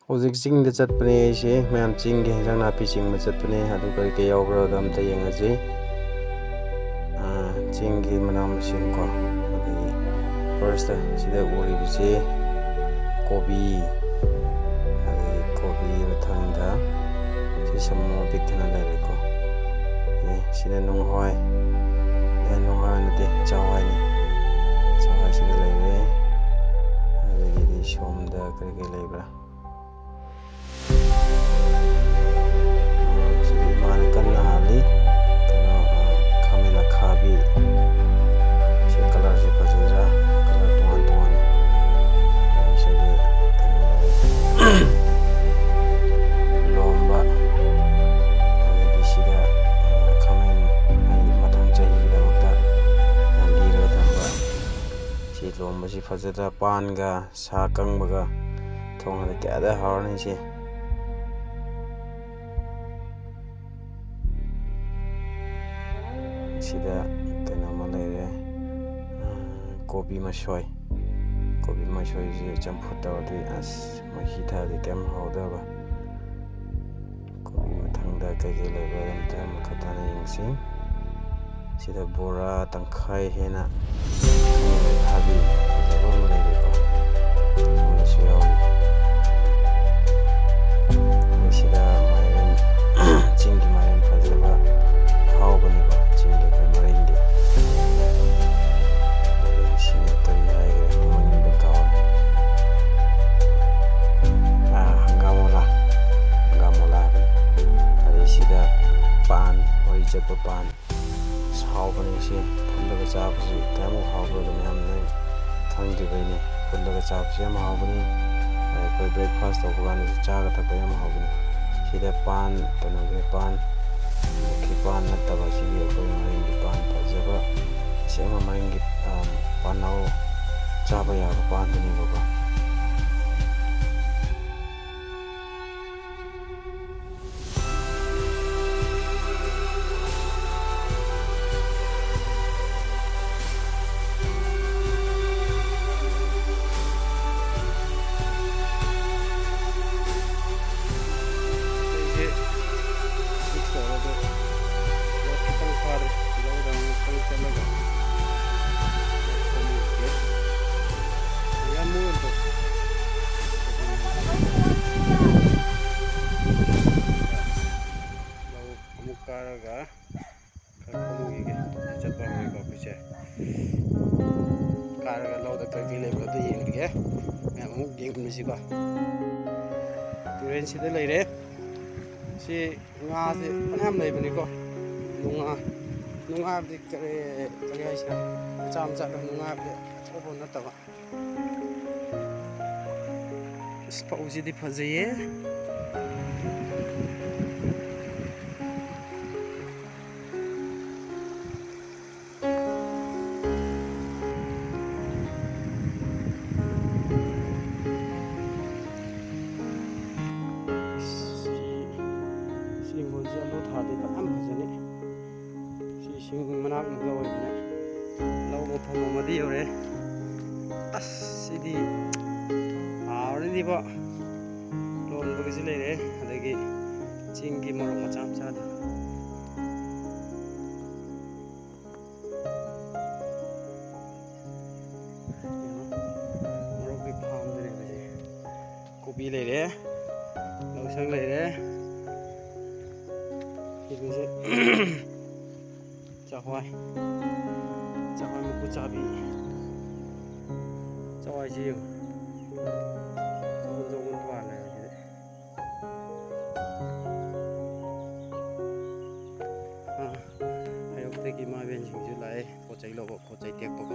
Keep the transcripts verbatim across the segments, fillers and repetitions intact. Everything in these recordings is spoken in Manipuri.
ꯍꯧꯖꯤꯛ ꯆꯤꯡꯗ ꯆꯠꯄꯅꯦ ꯑꯩꯁꯦ, ꯃꯌꯥꯝ ꯆꯤꯡꯒꯤ ꯍꯦꯟꯖꯥꯡ ꯅꯥꯄꯤ ꯆꯤꯡꯕ ꯆꯠꯄꯅꯦ꯫ ꯑꯗꯨ ꯀꯔꯤ ꯀꯔꯤ ꯌꯥꯎꯕ꯭ꯔꯥꯗꯣ ꯑꯝꯇ ꯌꯦꯡꯉꯁꯤ꯫ ꯑꯥ, ꯆꯤꯡꯒꯤ ꯃꯅꯥ ꯃꯁꯤꯡꯀꯣ, ꯑꯗꯒꯤ first ꯁꯤꯗ ꯎꯔꯤꯕꯁꯤ ꯀꯣꯕꯤ, ꯑꯗꯒꯤ ꯀꯣꯕꯤ ꯃꯊꯪꯗ ꯁꯤ ꯁꯥꯃꯨ ꯄꯤꯛ ꯊꯟꯅ ꯂꯩꯔꯦꯀꯣ꯫ ꯑꯦ, ꯁꯤꯅ ꯅꯨꯡꯍꯣꯏ, ꯑꯦ, ꯅꯨꯡꯍꯣꯏ ꯅꯠꯇꯦ, ꯆꯋꯥꯏꯅꯤ꯫ ꯆꯋꯥꯏ ꯁꯤꯗ ꯂꯩꯔꯦ꯫ ꯑꯗꯒꯤꯗꯤ ꯁꯣꯝꯗ ꯀꯔꯤ ꯀꯔꯤ ꯂꯩꯕ꯭ꯔꯥ? ꯁꯤꯗꯤ ꯏꯃꯥꯅ ꯀꯟꯅ ꯍꯥꯜꯂꯤ꯫ ꯀꯩꯅꯣ, ꯑ, ꯈꯥꯃꯦꯟ ꯑꯈꯥꯕꯤ꯫ ꯁꯤ colourꯁꯤ ꯐꯖꯗ꯭ꯔꯥ? Colour ꯇꯣꯉꯥꯟ ꯇꯣꯉꯥꯟꯅ꯫ ꯑꯗꯒꯤ ꯁꯤꯗꯤ ꯀꯩꯅꯣ ꯂꯩꯔꯦ꯫ ꯂꯣꯝꯕ꯫ ꯑꯗꯒꯤ ꯁꯤꯗ, ꯑ, ꯈꯥꯃꯦꯟ, ꯍꯥꯏꯗꯤ ꯃꯊꯪ ꯆꯍꯤꯒꯤꯗꯃꯛꯇ ꯌꯥꯝ ꯂꯤꯔꯒ ꯊꯝꯕ꯫ ꯁꯤ ꯂꯣꯝꯕꯁꯤ ꯐꯖꯗ꯭ꯔꯥ? ꯄꯥꯟꯒ ꯁꯥ ꯀꯪꯕꯒ ꯊꯣꯡꯉꯗꯤ ꯀꯌꯥꯗ ꯍꯥꯎꯔꯅꯤ ꯁꯤ꯫ ꯁꯤꯗ ꯀꯩꯅꯣꯝꯃ ꯂꯩꯔꯦ, ꯑ, ꯀꯣꯕꯤ ꯃꯁꯣꯏ꯫ ꯀꯣꯕꯤ ꯃꯁꯣꯏꯁꯤ ꯆꯝꯐꯨꯠ ꯇꯧꯔꯗꯤ, ꯑꯁ, ꯃꯍꯤ ꯊꯛꯑꯗꯤ ꯀꯌꯥꯝ ꯍꯥꯎꯗꯕ꯫ ꯀꯣꯕꯤ ꯃꯊꯪꯗ ꯀꯩꯀꯩ ꯂꯩꯕ꯭ꯔꯥ ꯑꯝꯇ ꯃꯈꯥ ꯇꯥꯅ ꯌꯦꯡꯁꯤ꯫ ꯁꯤꯗ ꯕꯣꯔꯥ ꯇꯪꯈꯥꯏ ꯍꯦꯟꯅ ꯊꯥꯕꯤ ꯐꯖꯕ ꯑꯃ ꯂꯩꯔꯦꯀꯣ꯫ ꯁꯣꯝꯗꯁꯨ ꯌꯥꯎꯔꯤ꯫ ꯑꯗꯩ ꯁꯤꯗ ꯃꯥꯏꯔꯦꯟ, ꯆꯤꯡꯒꯤ ꯃꯥꯏꯔꯦꯟ ꯐꯖꯕ, ꯍꯥꯎꯕꯅꯤꯀꯣ, ꯆꯤꯡꯒꯤ ꯑꯩꯈꯣꯏ ꯃꯔꯤꯡꯒꯤ꯫ ꯑꯗꯩ ꯁꯤꯅ ꯀꯔꯤ ꯍꯥꯏꯒꯦ, ꯃꯃꯤꯡꯗꯣ ꯀꯥꯎꯔꯦ꯫ ꯑꯥ, ꯍꯪꯒꯥꯝ ꯑꯣꯂꯥ, ꯍꯪꯒꯥꯝ ꯑꯣꯂꯥ ꯍꯥꯏꯕꯅꯤ꯫ ꯑꯗꯩ ꯁꯤꯗ ꯄꯥꯟ, ꯃꯔꯤ ꯆꯠꯄ ꯄꯥꯟ꯫ ꯑꯁ, ꯍꯥꯎꯕꯅꯤ ꯁꯤ꯫ ꯐꯨꯠꯂꯒ ꯆꯥꯕꯁꯤ ꯀꯌꯥꯃꯨꯛ ꯍꯥꯎꯕ꯭ꯔꯥꯗꯣ ꯃꯌꯥꯝ ꯅꯣꯏ ꯈꯪꯗ꯭ꯔꯤꯕꯩꯅꯦ꯫ ꯐꯨꯠꯂꯒ ꯆꯥꯕꯁꯤ ꯌꯥꯝ ꯍꯥꯎꯕꯅꯤ꯫ ꯑꯩꯈꯣꯏ breakfast ꯇꯧꯕ ꯀꯥꯟꯗꯁꯨ ꯆꯥꯒ ꯊꯛꯄ ꯌꯥꯝ ꯍꯥꯎꯕꯅꯤ꯫ ꯁꯤꯗ ꯄꯥꯟ, ꯀꯩꯅꯣꯒꯤ ꯄꯥꯟ, ꯈꯤꯄꯥꯟ ꯅꯠꯇꯕ, ꯁꯤꯒꯤ ꯑꯩꯈꯣꯏ ꯃꯔꯤꯡꯒꯤ ꯄꯥꯟ ꯐꯖꯕ, ꯑꯁꯦꯡꯕ ꯃꯔꯤꯡꯒꯤ, ꯑ, ꯄꯥꯟꯅꯧ ꯆꯥꯕ ꯌꯥꯕ ꯄꯥꯟꯗꯨꯅꯦꯕꯀꯣ꯫ ꯂꯩꯕ꯭ꯔꯥ ꯑꯗꯨ ꯌꯦꯡꯕꯤꯒꯦ꯫ ꯃꯌꯥꯝ ꯑꯃꯨꯛ ꯌꯦꯡꯃꯤꯟꯅꯁꯤꯀꯣ꯫ ꯇꯨꯔꯦꯟꯁꯤꯗ ꯂꯩꯔꯦ꯫ ꯁꯤ ꯉꯥꯁꯦ ꯐꯅꯌꯥꯝ ꯂꯩꯕꯅꯤꯀꯣ꯫ ꯅꯨꯡꯉꯥ, ꯅꯨꯡꯉꯥ ꯍꯥꯏꯕꯗꯤ ꯀꯔꯤ, ꯀꯔꯤ ꯍꯥꯏꯁꯤꯔꯥ? ꯃꯆꯥ ꯃꯆꯥꯗ ꯅꯨꯡꯉꯥ ꯍꯥꯏꯕꯗꯤ ꯑꯆꯧꯕ ꯅꯠꯇꯕ꯫ ꯑꯁ, ꯐꯧꯁꯤꯗꯤ ꯐꯖꯩꯌꯦ꯫ ꯁꯤ, ꯁꯤ ꯍꯤꯡꯒꯣꯜꯁꯦ ꯑꯂꯨ ꯊꯥꯗꯤ ꯐꯖꯅ ꯐꯖꯅꯤ꯫ ꯁꯤ ꯏꯁꯤꯡ ꯃꯅꯥꯛ ꯅꯛꯄ ꯑꯣꯏꯕꯅꯦ꯫ ꯂꯧ ꯃꯐꯝ ꯑꯃꯗꯤ ꯌꯧꯔꯦ꯫ ꯑꯁ, ꯁꯤꯗꯤ ꯍꯥꯎꯔꯅꯤꯕꯣ꯫ ꯂꯣꯟꯕꯒꯤꯁꯨ ꯂꯩꯔꯦ, ꯑꯗꯒꯤ ꯆꯤꯡꯒꯤ ꯃꯣꯔꯣꯛ ꯃꯆꯥ ꯃꯆꯥꯗꯣ꯫ ꯌꯦꯡꯉꯣ, ꯃꯣꯔꯣꯛꯀꯤ ꯐꯥꯝꯗꯨꯅꯦꯕ ꯁꯤ꯫ ꯀꯣꯕꯤ ꯂꯩꯔꯦ, ꯂꯧꯁꯪ ꯂꯩꯔꯦ꯫ ꯁꯤꯒꯤꯁꯦ ꯆꯥꯛꯍꯋꯥꯏ, ꯆꯥꯛꯍꯋꯥꯏ ꯃꯀꯨ ꯆꯥꯕꯤ꯫ ꯆꯥꯛꯍꯋꯥꯏꯁꯤ ꯌꯦꯡꯉꯨ, ꯆꯥꯎꯃꯟ ꯆꯥꯎꯃꯟ ꯄꯥꯜꯂꯦ ꯁꯤꯗꯤ꯫ ꯑꯥ, ꯑꯌꯨꯛꯇꯒꯤ ꯏꯃꯥ ꯏꯕꯦꯟꯁꯤꯡꯁꯨ ꯂꯥꯛꯑꯦ ꯄꯣꯠ ꯆꯩ ꯂꯧꯕ꯫ ꯄꯣꯠ ꯆꯩ ꯇꯦꯛꯄꯀꯣ꯫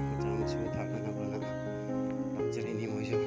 ꯃꯆꯥ ꯃꯁꯨ ꯊꯥꯛꯅꯅꯕꯅ ꯂꯥꯛꯆꯔꯤꯅꯤ ꯃꯣꯏꯁꯨ꯫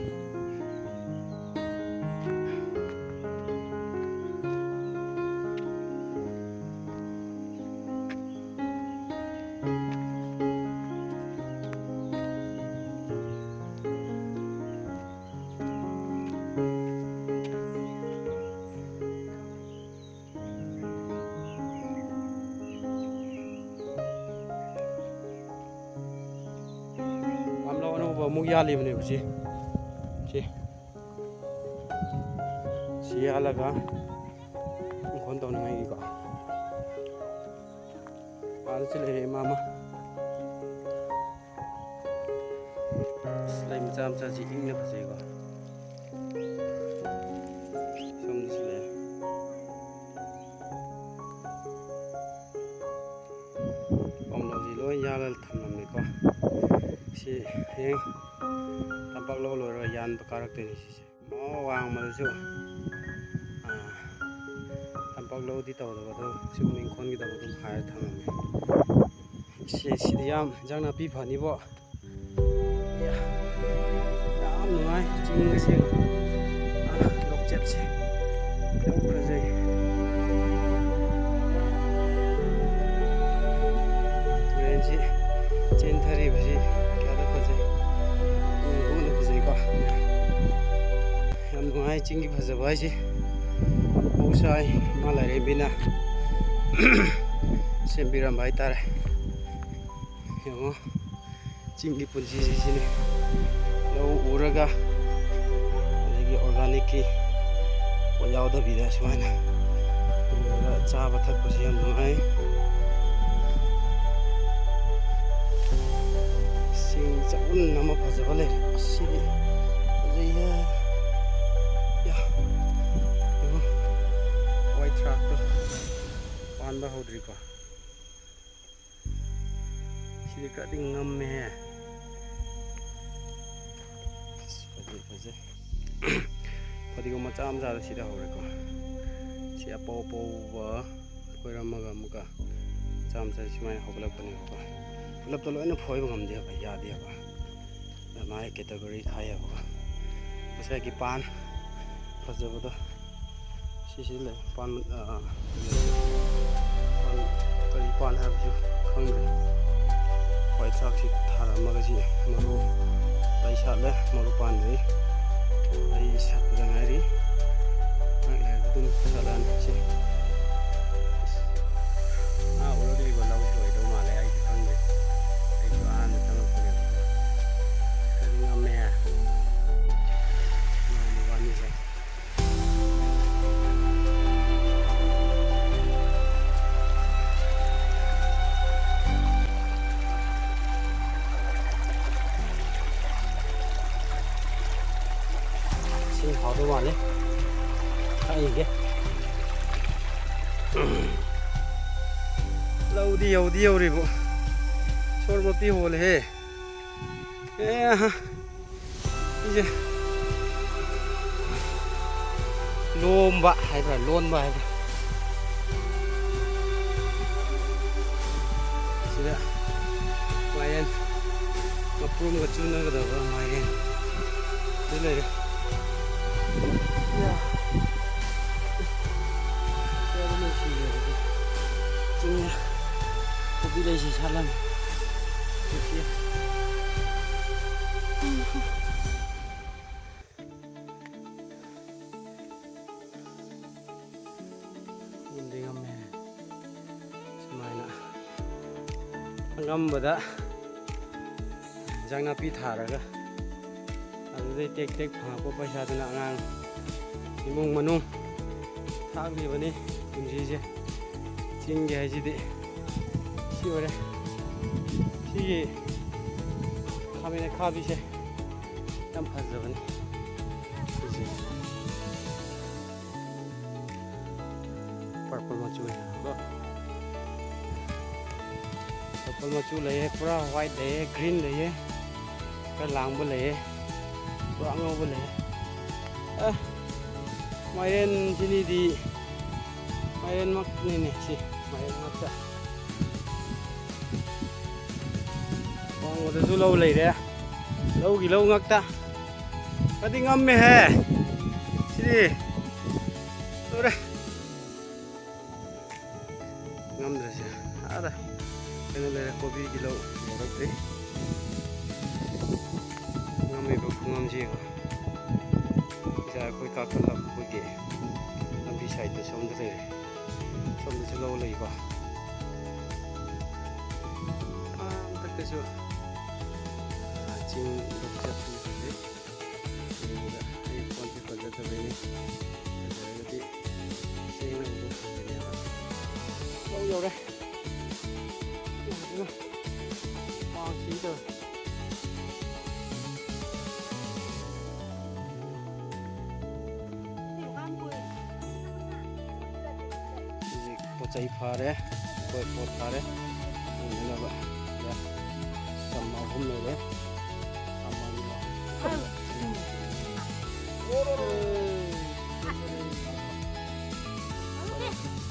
ꯄꯥꯝꯂꯧ ꯑꯅꯧꯕ ꯑꯃꯨꯛ ꯌꯥꯜꯂꯤꯕꯅꯦꯕ ꯁꯤ꯫ ꯁꯤ꯫ ꯁꯤ ꯌꯥꯜꯂꯒ ꯏꯪꯈꯣꯜ ꯇꯧꯅꯤꯡꯉꯥꯏꯒꯤꯀꯣ꯫ ꯑꯥꯗꯁꯨ ꯂꯩꯔꯦ ꯏꯃꯥ ꯑꯃ꯫ ꯑꯁ, ꯂꯩ ꯃꯆꯥ ꯃꯆꯥꯁꯤ ꯏꯪꯅ ꯐꯖꯩꯀꯣ꯫ ꯁꯣꯝꯗꯁꯨ ꯂꯩ꯫ ꯄꯥꯝꯂꯧꯁꯤ ꯂꯣꯏ ꯌꯥꯜꯂ ꯊꯝꯂꯝꯃꯦꯀꯣ꯫ ꯁꯤ ꯁꯤ ꯍꯌꯦꯡ ꯇꯝꯄꯥꯛ ꯂꯧ ꯂꯣꯏꯔꯒ ꯌꯥꯟꯕ ꯀꯥꯔꯛꯇꯣꯏꯅꯤ ꯁꯤꯁꯦ꯫ ꯑꯣ, ꯋꯥꯡꯃꯗꯁꯨ, ꯑꯥ, ꯇꯝꯄꯥꯛ ꯂꯧꯗꯤ ꯇꯧꯗꯕ, ꯑꯗꯣ ꯆꯤꯡ ꯏꯪꯈꯣꯜꯒꯤꯗꯃꯛ ꯑꯗꯨꯝ ꯍꯥꯏꯔ ꯊꯝꯃꯝꯃꯦ꯫ ꯁꯤ, ꯁꯤꯗꯤ ꯌꯥꯝ ꯏꯟꯖꯥꯡ ꯅꯥꯄꯤ ꯐꯅꯤꯕꯣ꯫ ꯌꯥꯝ ꯅꯨꯡꯉꯥꯏ ꯆꯤꯡ ꯑꯁꯦ꯫ ꯑꯥ, ꯂꯣꯛꯆꯦꯞꯁꯦ ꯌꯥꯝ ꯐꯖꯩ꯫ ꯇꯨꯔꯦꯟꯁꯤ ꯆꯦꯟꯊꯔꯤꯕꯁꯤ ꯀꯌꯥꯗ ꯐꯖꯩ꯫ ꯎꯕꯗ ꯐꯖꯩꯀꯣ꯫ ꯌꯥꯝ ꯅꯨꯡꯉꯥꯏ ꯆꯤꯡꯒꯤ ꯐꯖꯕ ꯍꯥꯏꯁꯦ꯫ ꯃꯍꯧꯁꯥ ꯏꯃꯥ ꯂꯥꯏꯔꯦꯝꯕꯤꯅ ꯁꯦꯝꯕꯤꯔꯝꯕ ꯍꯥꯏꯇꯥꯔꯦ꯫ ꯌꯦꯡꯉꯣ, ꯆꯤꯡꯒꯤ ꯄꯨꯟꯁꯤꯁꯤ ꯁꯤꯅꯤ꯫ ꯂꯧ ꯎꯔꯒ, ꯑꯗꯒꯤ organicꯀꯤ ꯄꯣꯠ ꯌꯥꯎꯗꯕꯤꯗ ꯁꯨꯃꯥꯏꯅ ꯎꯔꯒ ꯆꯥꯕ ꯊꯛꯄꯁꯤ ꯌꯥꯝ ꯅꯨꯡꯉꯥꯏ꯫ ꯆꯤꯡ ꯆꯥꯎꯃꯟ ꯑꯃ ꯐꯖꯕ ꯂꯩꯔꯦ꯫ ꯑꯁ, ꯁꯤꯗꯤ ꯐꯖꯩꯍꯦ꯫ ꯌꯥ꯫ ꯌꯦꯡꯉꯣ꯫ White rockꯇꯣ ꯄꯥꯟꯕ ꯍꯧꯗ꯭ꯔꯤꯀꯣ꯫ ꯁꯤꯗꯤ ꯈꯔꯗꯤ ꯉꯝꯃꯦꯍꯦ꯫ ꯑꯁ, ꯐꯖꯩ, ꯐꯖꯩ꯫ ꯐꯗꯤꯒꯣꯝ ꯃꯆꯥ ꯃꯆꯥꯗ ꯁꯤꯗ ꯍꯧꯔꯦꯀꯣ꯫ ꯁꯤ ꯑꯄꯧ ꯑꯄꯧꯕ ꯈꯣꯏꯔꯝꯃꯒ ꯑꯃꯨꯛꯀ ꯃꯆꯥ ꯃꯆꯥ ꯁꯨꯃꯥꯏꯅ ꯍꯧꯒꯠꯂꯛꯄꯅꯦꯕꯀꯣ꯫ ꯄꯨꯂꯞꯇ ꯂꯣꯏꯅ ꯐꯣꯏꯕ ꯉꯝꯗꯦꯕ, ꯌꯥꯗꯦꯕ꯫ ꯑꯗ ꯃꯥꯒꯤ category ꯈꯥꯏꯌꯦꯕꯀꯣ꯫ ꯉꯁꯥꯏꯒꯤ ꯄꯥꯟ ꯐꯖꯕꯗꯣ ꯁꯤꯁꯤ ꯂꯩ꯫ ꯄꯥꯟ, ꯑ, ꯄꯥꯟ, ꯀꯔꯤ ꯄꯥꯟ ꯍꯥꯏꯕꯁꯨ ꯈꯪꯗ꯭ꯔꯦ꯫ White rockꯁꯤ ꯊꯥꯔꯝꯃꯒ ꯁꯤ ꯃꯔꯨ ꯂꯩ ꯁꯥꯠꯂꯦ, ꯃꯔꯨ ꯄꯥꯟꯗ꯭ꯔꯤ꯫ ꯂꯩ ꯁꯥꯠꯄꯗ ꯉꯥꯏꯔꯤ꯫ ꯉꯥꯏꯍꯥꯛ ꯂꯩꯔꯗꯤ ꯑꯗꯨꯝ ꯁꯥꯠꯂꯛꯑꯅꯤ ꯁꯤ꯫ ꯑꯁ, ꯑꯥ ꯎꯔꯛꯂꯤꯕ ꯂꯧꯁꯤ ꯑꯣꯏꯗꯧ ꯃꯥꯜꯂꯦ, ꯑꯩꯁꯨ ꯈꯪꯗꯦ꯫ ꯑꯩꯁꯨ ꯑꯍꯥꯟꯕ ꯆꯪꯉꯛꯄꯅꯦꯕꯀꯣ꯫ ꯈꯔꯗꯤ ꯉꯝꯃꯦꯍꯦ꯫ ꯉꯝꯃꯤꯕ ꯑꯅꯤꯁꯦ꯫ ꯏꯁꯤꯡ ꯍꯥꯎꯗꯧ ꯃꯥꯜꯂꯦ꯫ ꯊꯛꯏꯒꯦ꯫ ꯂꯧꯗꯤ ꯌꯧꯗꯤ ꯌꯧꯔꯤꯕꯣ꯫ ꯁꯣꯔ ꯃꯄꯤ ꯍꯣꯜꯂꯦꯍꯦ꯫ ꯑꯦ, ꯁꯤꯁꯦ ꯂꯣꯝꯕ ꯍꯥꯏꯕ꯭ꯔꯥ, ꯂꯣꯟꯕ ꯍꯥꯏꯕ꯭ꯔꯥ? ꯁꯤꯗ ꯃꯥꯏꯔꯦꯟ ꯃꯄ꯭ꯔꯨꯝꯒ ꯆꯨꯅꯒꯗꯕ ꯃꯥꯏꯔꯦꯟ ꯁꯤ ꯂꯩꯔꯦ꯫ ꯌꯥ꯫ ꯀꯌꯥꯗ ꯂꯣꯏꯁꯤꯟꯒꯦ ꯍꯧꯖꯤꯛ? ꯆꯤꯡꯗ ꯀꯣꯕꯤ ꯂꯩꯁꯤ ꯁꯥꯠꯂꯝꯃꯤ꯫ ꯅꯨꯡꯁꯤ꯫ ꯉꯝꯗꯤ ꯉꯝꯃꯦ꯫ ꯁꯨꯃꯥꯏꯅ ꯑꯉꯝꯕꯗ ꯏꯟꯖꯥꯡ ꯅꯥꯄꯤ ꯊꯥꯔꯒ ꯑꯗꯨꯗꯩ ꯇꯦꯛ ꯇꯦꯛ ꯐꯪꯉꯛꯄ ꯄꯩꯁꯥꯗꯨꯅ ꯑꯉꯥꯡ ꯏꯃꯨꯡ ꯃꯅꯨꯡ ꯊꯥꯛꯂꯤꯕꯅꯤ ꯄꯨꯟꯁꯤꯁꯦ꯫ ꯆꯤꯡꯒꯤ ꯍꯥꯏꯁꯤꯗꯤ ꯁꯤ ꯑꯣꯏꯔꯦ꯫ ꯁꯤꯒꯤ ꯈꯥꯃꯦꯟ ꯑꯈꯥꯕꯤꯁꯦ ꯌꯥꯝ ꯐꯖꯕꯅꯤ꯫ ꯁꯤꯁꯦ꯫ Purple ꯃꯆꯨ ꯀꯣ꯫ Purple ꯃꯆꯨ ꯂꯩꯌꯦ, ꯄꯨꯔꯥ white ꯂꯩꯌꯦ, green ꯂꯩꯌꯦ, ꯈꯔ ꯂꯥꯡꯕ ꯂꯩꯌꯦ, ꯄꯨꯔꯥ ꯑꯉꯧꯕ ꯂꯩꯌꯦ꯫ ꯑꯦ, ꯃꯥꯏꯔꯦꯟꯁꯤꯅꯤꯗꯤ, ꯃꯥꯏꯔꯦꯟꯃꯛꯅꯤꯅꯦ ꯁꯤ, ꯃꯥꯏꯔꯦꯟꯃꯛꯇ꯫ ꯋꯥꯡꯃꯗꯁꯨ ꯂꯧ ꯂꯩꯔꯦ, ꯂꯧꯒꯤ ꯂꯧ ꯉꯥꯛꯇ꯫ ꯈꯔꯗꯤ ꯉꯝꯃꯦꯍꯦ꯫ ꯁꯤꯗꯤ ꯂꯣꯏꯔꯦ꯫ ꯉꯝꯗ꯭ꯔꯁꯦ꯫ ꯑꯥꯗ ꯀꯩꯅꯣ ꯂꯩꯔꯦ, ꯀꯣꯕꯤꯒꯤ ꯂꯧ ꯌꯧꯔꯛꯇ꯭ꯔꯤ꯫ ꯉꯝꯃꯤꯕ ꯈꯨꯉꯝꯁꯤ ꯌꯦꯡꯉꯣ꯫ ꯉꯁꯥꯏ ꯑꯩꯈꯣꯏ ꯀꯥꯈꯠꯂꯛꯄꯒꯤ ꯂꯝꯕꯤ ꯁꯥꯏꯠꯇ ꯁꯣꯝꯗ ꯂꯩꯔꯦ꯫ ꯁꯣꯝꯗꯁꯨ ꯂꯧ ꯂꯩꯀꯣ꯫ ꯑꯥ, ꯃꯊꯛꯇꯁꯨ, ꯑꯥ, ꯆꯤꯡꯗ ꯆꯠꯄ ꯐꯖꯩ꯫ ꯌꯦꯡꯕꯗ ꯑꯩ ꯐꯣꯟꯁꯦ ꯐꯖꯗꯕꯩꯅꯦ꯫ ꯐꯖꯔꯒꯗꯤ ꯁꯦꯡꯅ ꯎꯕ ꯐꯪꯒꯅꯦꯕ꯫ ꯂꯧ ꯌꯧꯔꯦ꯫ ꯌꯧꯔꯦ꯫ ꯄꯥꯎ ꯁꯤ ꯇꯧꯔꯦ꯫ ꯍꯧꯖꯤꯛ ꯄꯣꯠ ꯆꯩ ꯐꯥꯔꯦ, ꯑꯩꯈꯣꯏ ꯄꯣꯠ ꯐꯥꯔꯦ꯫ ꯄꯨꯅꯅꯕ ꯁꯤꯗ ꯆꯝ ꯑꯍꯨꯝ ꯂꯩꯔꯦ꯫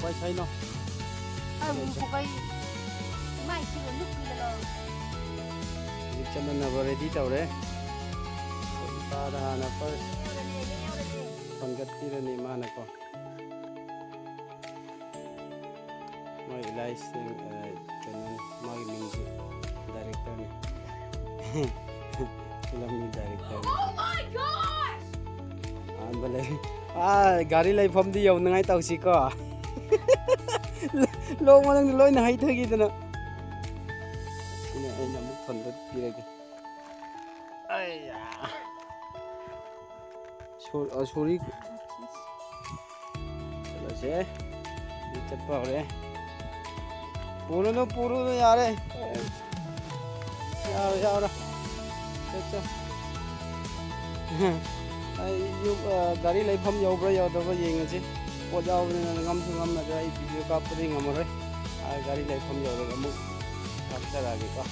ꯀꯩ ꯁꯥꯏꯅꯣ? ꯑꯩ ꯑꯃꯨꯛ ꯄꯨꯀꯩ ꯏꯃꯥꯏ ꯁꯤꯕ ꯅꯨꯄꯤꯗ ꯂꯧꯔꯣ꯫ ꯍꯧꯖꯤꯛ ꯆꯠꯅꯅꯕ ꯔꯦꯗꯤ ꯇꯧꯔꯦ꯫ ꯑꯩꯈꯣꯏ ꯏꯄꯥꯗ ꯍꯥꯟꯅ ꯐꯥꯔꯁ ꯌꯧꯔꯅꯤ, ꯌꯧꯔꯅꯤ꯫ ꯊꯣꯟꯒꯠꯄꯤꯔꯅꯤ ꯃꯥꯅꯀꯣ꯫ ꯃꯣꯏ ꯏꯂꯥꯏꯁꯤꯡ, ꯑ, ꯀꯩꯅꯣꯅꯤ, ꯃꯥꯒꯤ ꯃꯤꯡꯁꯦ ꯗꯥꯏꯔꯦꯛꯇꯔꯅꯤ꯫ ꯐꯤꯂꯝꯒꯤ ꯗꯥꯏꯔꯦꯛꯇꯔꯅꯤ꯫ ꯑꯣ ꯃꯥꯏ ꯒꯣꯗ! ꯑꯍꯥꯟꯕ ꯂꯩ-, ꯑꯥ, ꯒꯥꯔꯤ ꯂꯩꯐꯝꯗꯤ ꯌꯧꯅꯉꯥꯏ ꯇꯧꯁꯤꯀꯣ꯫ ꯂꯣꯛ ꯃꯅꯨꯡꯗ ꯂꯣꯏꯅ ꯍꯩꯊꯈꯤꯗꯅ꯫ ꯁꯤꯅ ꯑꯩꯅ ꯑꯃꯨꯛ ꯊꯣꯟꯗꯠꯄꯤꯔꯒꯦ꯫ ꯑꯩꯌꯥ꯫ ꯁꯣ-, ꯑ, ꯁꯣꯔꯤ꯫ ꯆꯠꯂꯁꯦ꯫ ꯃꯤ ꯆꯠꯄ ꯍꯧꯔꯦ꯫ ꯄꯨꯔꯨꯅꯨ, ꯄꯨꯔꯨꯅꯨ, ꯌꯥꯔꯦ꯫ ꯌꯥꯔꯣ, ꯌꯥꯔꯣ꯫ ꯆꯠ, ꯆꯠ꯫ ꯑꯩ ꯌꯨꯝ, ꯑ, ꯒꯥꯔꯤ ꯂꯩꯐꯝ ꯌꯧꯕ꯭ꯔꯥ ꯌꯧꯗꯕ꯭ꯔꯥ ꯌꯦꯡꯉꯁꯤ꯫ ꯄꯣꯠ ꯌꯥꯎꯕꯅꯤꯅ ꯉꯝꯁꯨ ꯉꯝꯅꯗ꯭ꯔꯦ꯫ ꯑꯩ ꯚꯤꯗꯤꯑꯣ ꯀꯥꯞꯄꯗꯤ ꯉꯝꯃꯔꯣꯏ꯫ ꯑ, ꯒꯥꯔꯤ ꯂꯩꯐꯝ ꯌꯧꯔꯒ ꯑꯃꯨꯛ ꯀꯥꯞꯆꯔꯛꯑꯒꯦꯀꯣ꯫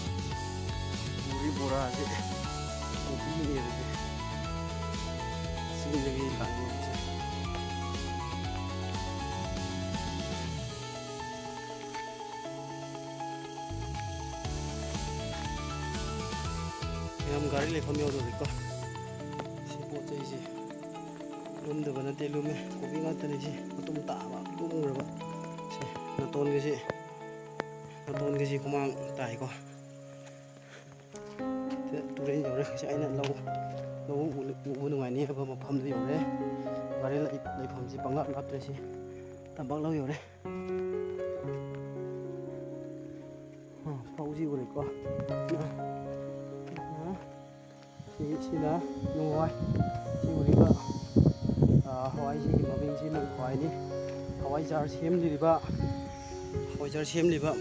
ꯄꯨꯔꯤ ꯕꯣꯔꯥꯁꯦ ꯀꯣꯕꯤꯅꯦꯕꯁꯦ꯫ ꯆꯤꯡꯗꯒꯤ ꯂꯥꯛꯑꯦꯕꯁꯦ꯫ ꯃꯌꯥꯝ ꯒꯥꯔꯤ ꯂꯩꯐꯝ ꯌꯧꯗꯧꯔꯦꯀꯣ꯫ ꯁꯤ ꯄꯣꯠ ꯆꯩꯁꯦ ꯂꯨꯝꯗꯕ ꯅꯠꯇꯦ, ꯂꯨꯝꯃꯦ꯫ ꯀꯣꯕꯤ ꯉꯥꯛꯇꯅꯤ ꯁꯤ꯫ ꯃꯇꯨꯝ ꯇꯥꯕ, ꯂꯨꯝꯈ꯭ꯔꯕ꯫ ꯁꯦ, ꯅꯥꯇꯣꯟꯒꯁꯤ, ꯅꯥꯇꯣꯟꯒꯁꯤ ꯍꯨꯃꯥꯡ ꯇꯥꯏꯀꯣ꯫ ꯁꯤꯗ ꯇꯨꯔꯦꯟ ꯌꯧꯔꯦ꯫ ꯉꯁꯥꯏ ꯑꯩꯅ ꯂꯧ, ꯂꯧ ꯎ-, ꯎꯕ ꯅꯨꯡꯉꯥꯏꯅꯤ ꯍꯥꯏꯕ ꯃꯐꯝꯗꯨ ꯌꯧꯔꯦ꯫ ꯒꯥꯔꯤ ꯂꯩ-, ꯂꯩꯐꯝꯁꯤ ꯄꯪꯂꯥꯞ ꯂꯥꯞꯇ꯭ꯔꯦ꯫ ꯁꯤ ꯇꯝꯄꯥꯛ ꯂꯧ ꯌꯧꯔꯦ꯫ ꯑ, ꯐꯧꯁꯤ ꯎꯔꯦꯀꯣ꯫ ꯑ, ꯑ, ꯁꯤ, ꯁꯤꯅ ꯅꯨꯡ ꯍꯋꯥꯏ꯫ ꯁꯤ ꯎꯔꯤꯕ, ꯑ, ꯍꯋꯥꯏꯁꯤꯒꯤ ꯃꯃꯤꯡꯁꯤ ꯅꯨꯡ ꯍꯋꯥꯏꯅꯤ꯫ ꯍꯋꯥꯏꯖꯥꯔ ꯁꯦꯝꯂꯤꯕ, ꯍꯋꯥꯏꯖꯥꯔ ꯁꯦꯝꯂꯤꯕ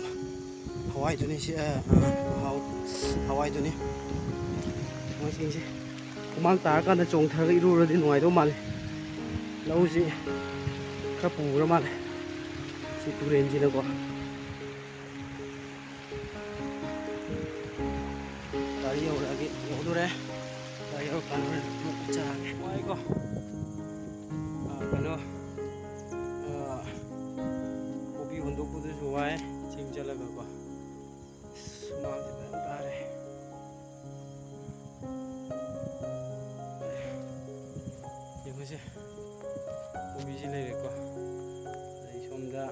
ꯍꯋꯥꯏꯗꯨꯅꯤ ꯁꯤ, ꯑ, ꯑ, ꯍꯋꯥꯏꯗꯨꯅꯤ꯫ ꯍꯋꯥꯏꯁꯤꯡꯁꯤ ꯍꯨꯃꯥꯡ ꯇꯥꯔꯀꯥꯟꯗ ꯆꯣꯡꯊꯔꯒ ꯏꯔꯨꯔꯗꯤ ꯅꯨꯡꯉꯥꯏꯗꯧ ꯃꯥꯜꯂꯤ꯫ ꯂꯧꯁꯤ ꯈꯔ ꯄꯨꯈ꯭ꯔ ꯃꯥꯜꯂꯦ ꯁꯤ ꯇꯨꯔꯦꯟꯁꯤꯅꯀꯣ꯫ ꯒꯥꯔꯤ ꯌꯧꯔꯛꯑꯒꯦ, ꯌꯧꯗꯣꯔꯦ꯫ ꯒꯥꯔꯤ ꯆꯥꯔꯒꯦ꯫ ꯋꯥꯏꯀꯣ꯫ ꯑ, ꯀꯩꯅꯣ, ꯑ, ꯀꯣꯕꯤ ꯍꯨꯟꯗꯣꯛꯄꯗꯨꯁꯨ ꯋꯥꯏ, ꯆꯤꯡ ꯆꯠꯂꯒꯀꯣ꯫ ꯑꯁ, ꯍꯨꯃꯥꯡꯁꯦ ꯐꯖꯅ ꯇꯥꯔꯦ꯫ ꯌꯦꯡꯉꯨꯁꯦ, ꯀꯣꯕꯤꯁꯤ ꯂꯩꯔꯦꯀꯣ꯫ ꯑꯗꯩ ꯁꯣꯝꯗ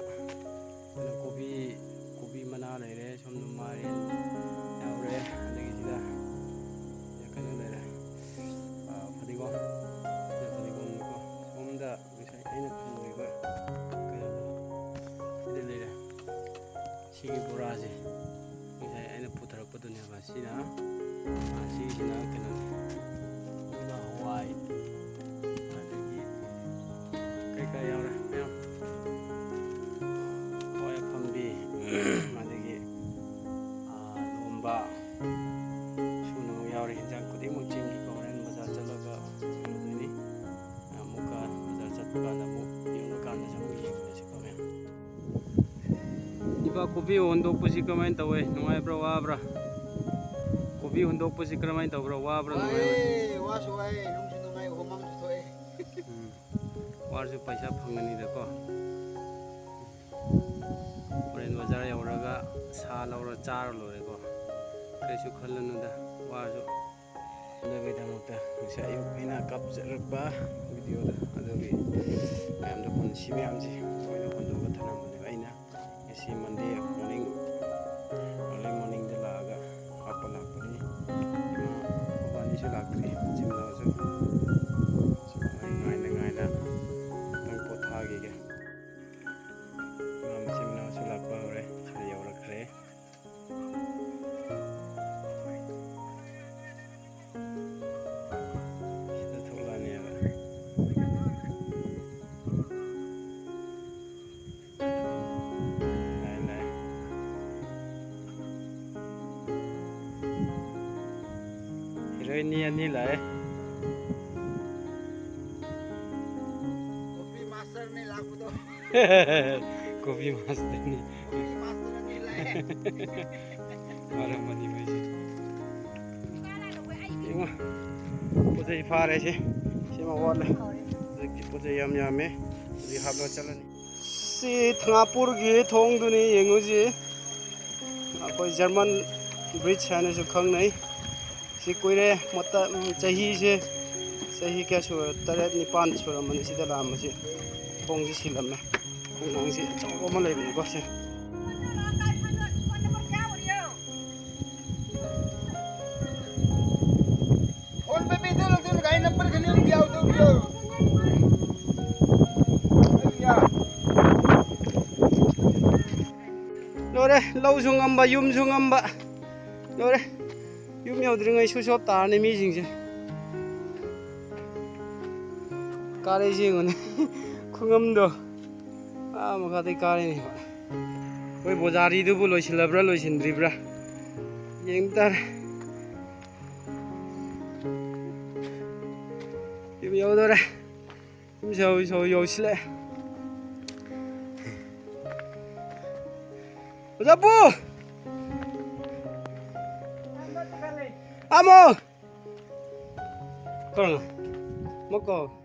ꯀꯩꯅꯣ, ꯀꯣꯕꯤ, ꯀꯣꯕꯤ ꯃꯅꯥ ꯂꯩꯔꯦ, ꯁꯣꯝꯗ ꯃꯥꯏꯔꯦꯟ ꯌꯥꯎꯔꯦ, ꯑꯗꯒꯤ ꯁꯤꯗ ꯀꯩꯅꯣ ꯂꯩꯔꯦ, ꯑ, ꯐꯗꯤꯒꯣꯝ, ꯁꯤꯗ ꯐꯗꯤꯒꯣꯝꯅꯤꯀꯣ꯫ ꯁꯣꯝꯗ ꯉꯁꯥꯏ ꯑꯩꯅ ꯈꯟꯕ ꯀꯩꯅꯣꯗꯣ ꯁꯤꯗ ꯂꯩꯔꯦ꯫ ꯁꯤꯒꯤ ꯕꯣꯔꯥꯁꯦ ꯉꯁꯥꯏ ꯑꯩꯅ ꯄꯨꯊꯔꯛꯄꯗꯨꯅꯦꯕ꯫ ꯁꯤꯅ, ꯑ, ꯁꯤꯁꯤꯅ ꯀꯩꯅꯣꯅꯦ, ꯑꯗꯨꯒ ꯍꯋꯥꯏ, ꯑꯗꯒꯤ ꯀꯩꯀꯥ ꯌꯥꯎꯔꯦ ꯃꯌꯥꯝ, ꯍꯋꯥꯏ ꯑꯐꯝꯕꯤ, ꯑꯗꯒꯤ, ꯑ, ꯂꯣꯝꯕ, ꯁꯨꯅꯕ ꯌꯥꯎꯔꯦ꯫ ꯍꯤꯟꯖꯥꯡ ꯈꯨꯗꯤꯡꯃꯛ ꯆꯤꯡꯒꯤ ꯀꯣ꯫ ꯍꯣꯔꯦꯟ ꯕꯖꯥꯔ ꯆꯠꯂꯒ ꯀꯩꯅꯣꯗꯣꯏꯅꯤ꯫ ꯑꯃꯨꯛꯀ ꯕꯖꯥꯔ ꯆꯠꯄ ꯀꯥꯟꯗ ꯑꯃꯨꯛ ꯌꯣꯜꯂꯀꯥꯟꯗꯁꯨ ꯑꯃꯨꯛ ꯌꯦꯡꯃꯤꯟꯅꯁꯤꯀꯣ ꯃꯌꯥꯝ꯫ ꯏꯄꯥ, ꯀꯣꯕꯤ ꯍꯨꯟꯗꯣꯛꯄꯁꯤ ꯀꯃꯥꯏꯅ ꯇꯧꯋꯦ? ꯅꯨꯡꯉꯥꯏꯕ꯭ꯔꯥ, ꯋꯥꯕ꯭ꯔꯥ? ꯀꯣꯕꯤ ꯍꯨꯟꯗꯣꯛꯄꯁꯤ ꯀꯃꯥꯏꯅ ꯇꯧꯕ꯭ꯔꯥ? ꯋꯥꯕ꯭ꯔꯥ, ꯅꯨꯡꯉꯥꯏꯕ꯭ꯔꯥ? ꯋꯥꯏꯌꯦ, ꯋꯥꯁꯨ ꯋꯥꯏꯌꯦ, ꯅꯨꯡꯁꯨ ꯅꯨꯡꯉꯥꯏ, ꯍꯨꯃꯥꯡꯁꯨ ꯊꯣꯛꯑꯦ꯫ ꯎꯝ꯫ ꯋꯥꯔꯁꯨ ꯄꯩꯁꯥ ꯐꯪꯒꯅꯤꯗꯀꯣ꯫ ꯍꯣꯔꯦꯟ ꯕꯖꯥꯔ ꯌꯧꯔꯒ ꯁꯥ ꯂꯧꯔ ꯆꯥꯔ ꯂꯣꯏꯔꯦꯀꯣ꯫ ꯀꯩꯁꯨ ꯈꯜꯂꯨꯅꯨꯗ, ꯋꯥꯔꯁꯨ꯫ ꯑꯗꯨꯒꯤꯗꯃꯛꯇ ꯉꯁꯥꯏ ꯑꯌꯨꯛ ꯑꯩꯅ ꯀꯥꯞꯆꯔꯛꯄ ꯚꯤꯗꯤꯑꯣꯗꯣ, ꯑꯗꯨꯒꯤ ꯃꯌꯥꯝꯗꯣ ꯍꯨꯟ-, ꯁꯤ ꯃꯌꯥꯝꯁꯦ ꯂꯣꯏꯅ ꯍꯨꯟꯗꯣꯛꯑꯒ ꯊꯝꯂꯝꯕꯅꯦꯕ ꯑꯩꯅ꯫ ꯉꯁꯤ ꯃꯟꯗꯦ ꯃꯣꯔꯅꯤꯡ, ꯑꯔꯂꯤ ꯃꯣꯔꯅꯤꯡꯗ ꯂꯥꯛꯑꯒ ꯍꯥꯞꯄ ꯂꯥꯛꯄꯅꯤ꯫ ꯏꯃꯥ, ꯃꯕꯥꯅꯤꯁꯨ ꯂꯥꯛꯇ꯭ꯔꯤ, ꯃꯆꯤꯟ ꯃꯅꯥꯎꯁꯨ꯫ ꯁꯨꯃꯥꯏꯅ ꯉꯥꯏꯅ ꯉꯥꯏꯅ ꯉꯥꯛꯇꯪ ꯄꯣꯊꯥꯈꯤꯒꯦ꯫ ꯏꯃꯥ ꯃꯆꯤꯟ ꯃꯅꯥꯎꯁꯨ ꯂꯥꯛꯄ ꯍꯧꯔꯦ, ꯁꯤꯗ ꯌꯧꯔꯛꯈ꯭ꯔꯦ꯫ ꯁꯤꯗ ꯊꯣꯛꯂꯛꯑꯅꯦꯕ꯫ ꯂꯥꯛꯑꯦ, ꯂꯥꯛꯑꯦ꯫ ꯍꯤꯔꯣꯏꯅꯤ ꯑꯅꯤ ꯂꯥꯛꯑꯦ꯫ ꯀꯣꯐꯤ ꯃꯥꯁꯇꯔꯅꯦ ꯂꯥꯛꯄꯗꯣ꯫ ꯀꯣꯐꯤ ꯃꯥꯁꯇꯔꯅꯤ꯫ ꯀꯣꯐꯤ ꯃꯥꯁꯇꯔ ꯑꯅꯤ ꯂꯥꯛꯑꯦ꯫ ꯃꯥꯔꯝꯃꯅꯤ ꯃꯣꯏꯁꯦ꯫ ꯏꯃꯥ, ꯄꯣꯠ ꯆꯩ ꯐꯥꯔꯦ ꯁꯤ꯫ ꯁꯤꯃ ꯋꯥꯠꯂꯦ꯫ ꯍꯧꯖꯤꯛꯇꯤ ꯄꯣꯠ ꯆꯩ ꯌꯥꯝ ꯌꯥꯝꯃꯦ꯫ ꯍꯧꯖꯤꯛ ꯍꯥꯞꯂꯒ ꯆꯠꯂꯅꯤ꯫ ꯁꯤ ꯊꯉꯥꯄꯨꯔꯒꯤ ꯊꯣꯡꯗꯨꯅꯤ, ꯌꯦꯡꯉꯨꯁꯤ꯫ ꯑꯩꯈꯣꯏ ꯖꯔꯃꯟ ꯕ꯭ꯔꯤꯖ ꯍꯥꯏꯅꯁꯨ ꯈꯪꯅꯩ꯫ ꯁꯤ ꯀꯨꯏꯔꯦ, ꯃꯇꯝ, ꯆꯍꯤꯁꯦ, ꯆꯍꯤ ꯀꯌꯥ ꯁꯨꯔꯦ? ꯇꯔꯦꯠ ꯅꯤꯄꯥꯟ ꯁꯨꯔꯝꯃꯅꯤ ꯁꯤꯗ ꯂꯥꯛꯑꯝꯕꯁꯦ꯫ ꯊꯣꯡꯁꯦ ꯁꯤꯜꯂꯝꯃꯦ꯫ ꯈꯣꯡꯅꯥꯡꯁꯦ ꯑꯆꯧꯕ ꯑꯃ ꯂꯩꯕꯅꯤꯀꯣ ꯁꯦ꯫ फोन पे भी इधर उधर गाड़ी नंबर खली उनकी आओ तो भी हो। ꯂꯣꯏꯔꯦ, ꯂꯧꯁꯨ ꯉꯝꯕ, ꯌꯨꯝꯁꯨ ꯉꯝꯕ꯫ ꯂꯣꯏꯔꯦ, ꯌꯨꯝ ꯌꯧꯗ꯭ꯔꯤꯉꯩ ꯁ꯭ꯋꯤꯆ ꯑꯣꯐ ꯇꯥꯔꯅꯤ ꯃꯤꯁꯤꯡꯁꯦ꯫ ꯀꯥꯔꯛꯏꯁꯦ ꯌꯦꯡꯉꯨꯅꯦ꯫ ꯈꯨꯉꯝꯗꯣ꯫ ꯑꯥ ꯃꯈꯥꯗꯩ ꯀꯥꯔꯛꯏꯅꯦꯕ꯫ ꯑꯩꯈꯣꯏ ꯕꯣꯖꯥꯔꯤꯗꯨꯕꯨ ꯂꯣꯏꯁꯤꯜꯂꯕ꯭ꯔꯥ ꯂꯣꯏꯁꯤꯟꯗ꯭ꯔꯤꯕ꯭ꯔꯥ ꯌꯦꯡꯕ ꯇꯥꯔꯦ꯫ ꯌꯨꯝ ꯌꯧꯗꯣꯔꯦ꯫ ꯌꯨꯝ ꯌꯧ-, ꯌꯧ-, ꯌꯧꯁꯤꯜꯂꯛꯑꯦ꯫ ꯑꯣꯖꯥ ꯄꯨ! ꯑꯃꯣ! ꯀꯔꯝꯅ? ꯃꯀꯣ?